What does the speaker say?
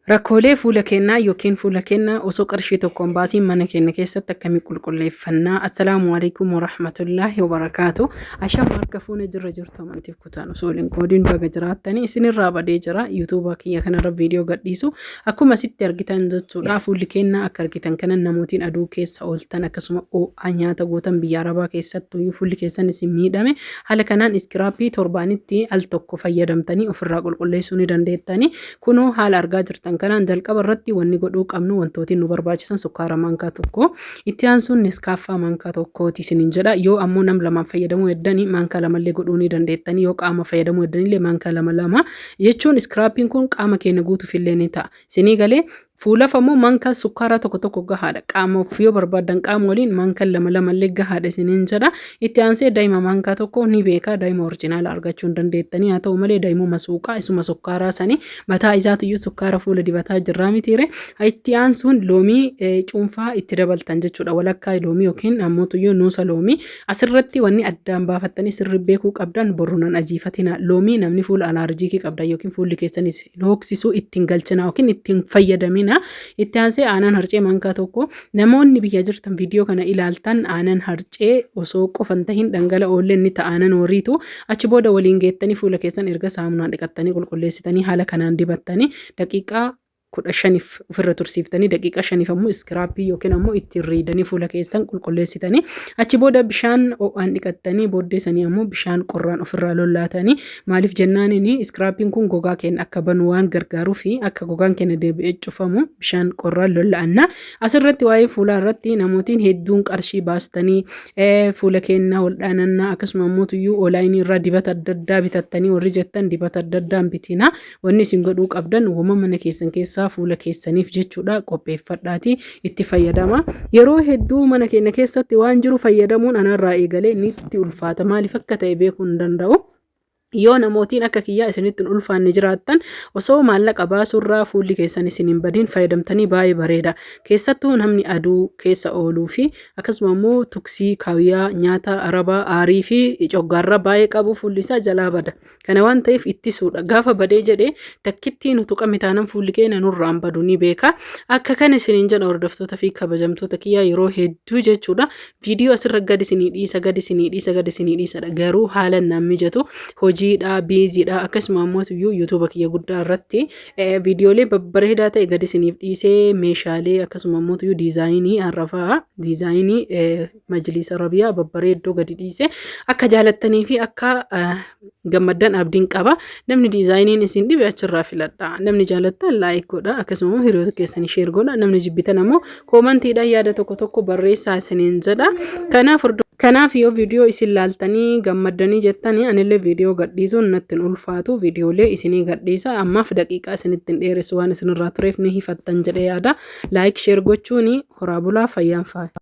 Rakkoolee fuula keennaa yookiin fuula keenna osoo qarshii tokko hin baasiin mana keenya keessatti akkamii qulqulleeffannaa? Assalaamu alaikum warahmatullaahi wabarakaatu. Ashama harka fuuna jirra jirtu amantiif kutaan osoo waliin qoodiin baga jiraattanii isinirraa badee jira. Yuutuuba kiyya kanarra viidiyoo gadhiisu akkuma asitti argitan jechuudha. Fuulli keenna akka argitan kana namootiin aduu keessa ooltan akkasuma oo'aa nyaata gootan biyya arabaa keessattuu fuulli keessan isin miidhame haala kanaan iskiraappii torbaanitti al tokko fayyadamtanii ofirraa qulqulleessuu ni dandeettanii. Kunoo haala argaa jirtan kanaan jalqaba irratti wanni godhuu qabnu wantootiin nu barbaachisan sukkaara maankaa tokko itti aansuun neskaaffaa maankaa tokkooti isiniin jedha. Yoo ammoo nam lamaan fayyadamuu heddanii maankaa lamallee godhuu ni dandeettanii, yoo qaama fayyadamuu heddanillee maankaa lama lama jechuun iskiraappiin kun qaama keenya guutuuf illee ni ta'a. Isinii galee fuulaf ammoo maankaa sukkaaraa tokko tokko gahaadha. Qaamaaf yoo barbaaddan qaama waliin maankaan lama lamallee gahaadha isiniin jedha. Itti aansee daa'ima maankaa tokko ni beeka. Daa'ima orjinaala argachuu hin dandeettanii. Haa ta'u malee daa'imuma suuqaa isuma sukkaaraa sanii mataa isaatiyyuu sukkaara fuula dibataa jirraa mitiire. Itti aansuun loomii cuunfaa itti dabaltan jechuudha. Walakkaa loomii yookiin ammoo nuusa loomii. Asirratti wanni addaan baafattanii sirri beekuu qabdan borru nan ajiifatina. Loomii namni fuula alaarjiikii qabdan yookiin fuulli keessanis hin hooksisu ittiin galchina yookiin ittiin fayyadamina. Itti aansee aanan harcee maankaa tokko. Namoonni biyya jirtan viidiyoo kana ilaaltan aanan harcee osoo qofan tahin dhangala'oollee ni ta'a aanan horiitu achi booda waliin geettanii fuula keessan erga saamunaan dhiqattanii qulqulleessitanii haala kanaan dibattanii daqiiqaa 15f ofirra tursiiftanii daqiiqaa 5f ammoo iskiraappii yookiin ammoo ittiin riidanii fuula keessan qulqulleessitanii achi booda bishaan ho'aan dhiqattanii booddee sanii ammoo bishaan qorraan ofirraa lollaatanii. Maaliif jennaaniin iskiraappiin kun gogaa keenya akka banu waan gargaaruu fi akka gogaan keenya deebi'ee cufamu bishaan qorraan lolla'anna. Asirratti waa'ee fuulaa irratti namootiin hedduun qarshii baastanii fuula keenya waldhaanannaa akkasuma ammoo tuyyuu oolaayinii irraa dibata adda addaa bitattanii warri jettan dibata adda addaa hin bitina. Wanni isin godhuu qabdan wama mana keessan keessaa fuula keessaniif jechuudha qopheeffadhaati itti fayyadama. Yeroo hedduu mana keenya keessatti waan jiru fayyadamuun anarraa eegalee nitti ulfaata. Maaliif akka ta'e beekuu hin danda'u. Yoo namootiin akka kiyyaa isinitti hin ulfaanne jiraattan osoo maallaqa baasurraa fuulli keessan isin hin badin fayyadamtanii baay'ee bareeda. Keessattuu namni aduu keessa ooluu fi akkasuma immoo tuksii, kaawyaa, nyaata arabaa, aarii fi coggaarraa baay'ee qabu fuulli isaa jalaa bada. Kana waan ta'eef ittisuudha. Gaafa badee jedhee takkittii nu tuqame taanan fuulli keenya nurraan badu ni beeka. Akka kana isiniin jedha hordoftoota fi kabajamtoota kiyyaa yeroo hedduu jechuudha. Viidiyoo asirra gad isinii dhiisa gad isinii dhiisa gad isinii dhiisadha. Garuu haala naan mijatu hojiidha, biiziidha akkasuma ammoo iyyuu yuutuuba kiyya guddaa irratti viidiyoolee babbareedaa ta'e gad isiniif dhiisee meeshaalee akkasuma ammoo iyyuu diizaayinii har'afaa diizaayinii majliisa Arabiyaa babbareeddoo gadi dhiise akka jaalattanii fi akka gammaddan abdiin qaba. Namni diizaayiniin isin dhibe achirraa filadha. Namni jaalattan laayik godha akkasuma hiriyoota keessanii sheer godha. Namni jibbitan ammoo koomantiidhaan yaada tokko tokko barreessaa isiniin jedha. Kanaaf Kanaaf yoo viidiyoo isin laaltanii gammaddanii jettanii anillee viidiyoo gadhiisuun natti hin ulfaatu viidiyoolee isinii gadhiisa ammaaf daqiiqaa isinitti hin dheeressu waan isinirraa tureef ni hifattan jedhee yaada. Laayik sheer gochuun horaa bulaa fayyaan faaya.